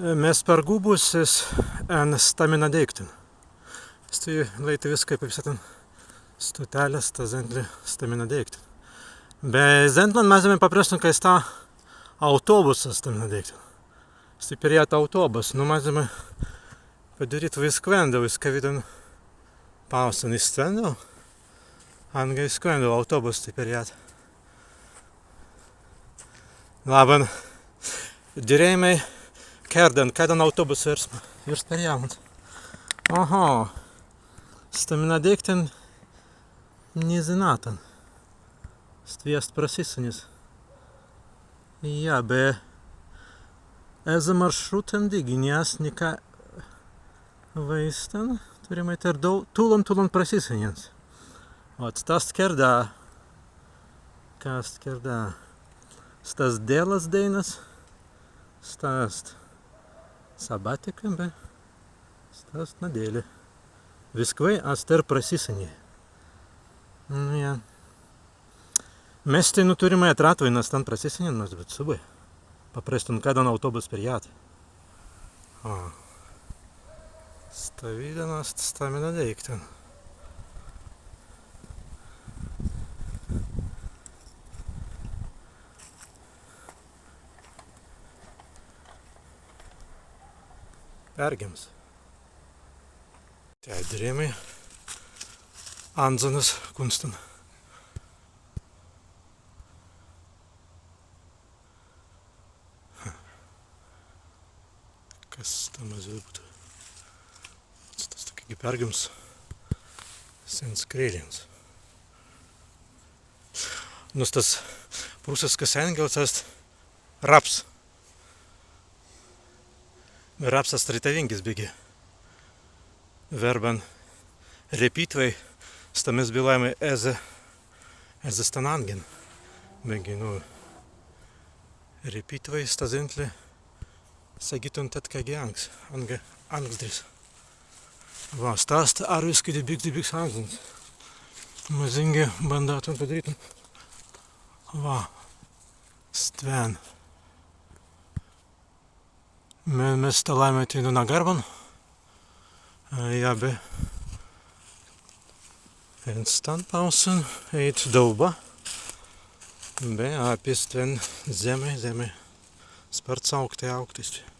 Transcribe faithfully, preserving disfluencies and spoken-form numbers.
Mes pergūbusis en stamina deīktan. Stwi leītawiskai pawisātan stutēlin sta zentli stamina deīktan. Be zentli mazzi mes paprestun, kāi sta autobusas stamina deīktan. Stwi perjāt autobus, nu, mazzi mes padirītun wiskwēndan, wiskawīdan pāusan izstwendau. Anga izkwēndan autobus stwi perjāt. Labban. Dirēimai kērdan, kaddan autobus wīrst, wīrst perjāwuns. Oho. Stamina deīktan ni zinātan. Stwi ast prasīsenis. Jā, be ezze maršrūtan dīgi ni ast nika waīstan, turrimai tēr dau-, tūlan, tūlan prasīsenins. Ot, sta ast kērda. Ka ast kērda? Sta ast dēlas dēinas, sta ast sabbatika, be sta ast naddēli. Wiskwēi ast tēr prasīseni. Nu, jā. Mes teinū turrimai etrātwei na stan prasīsenin, mazzi be subbai paprestun, kaddan autobus perjāt. A. Stawīdan ast stamina deīktan. Pergims. Tēt dirēimai Anzanas kunstan. Kas sta mazzi būtu? Stas tāigi Pergams sens Krēlins. Nu, stas prūsiskas engels ast raps. Raps ast retawīngis, beggi werban repītwei, sta mes bilāimai ezze, ezze stan angin. Beggi, nu, repītwei sta zentli segītun tēt, kāigi angs, anga, angdris. Wa, sta ast arwiskai debīks, debīks angins. Mazīngi bandātun padirītun. Wa, stwen. Me-, mes stalāimai teinū na garban. Ā, jā, be en stan pāusan ēit dabba. Be, ā, pastwen zemmai, zemmai spārts aūktai, aūktai.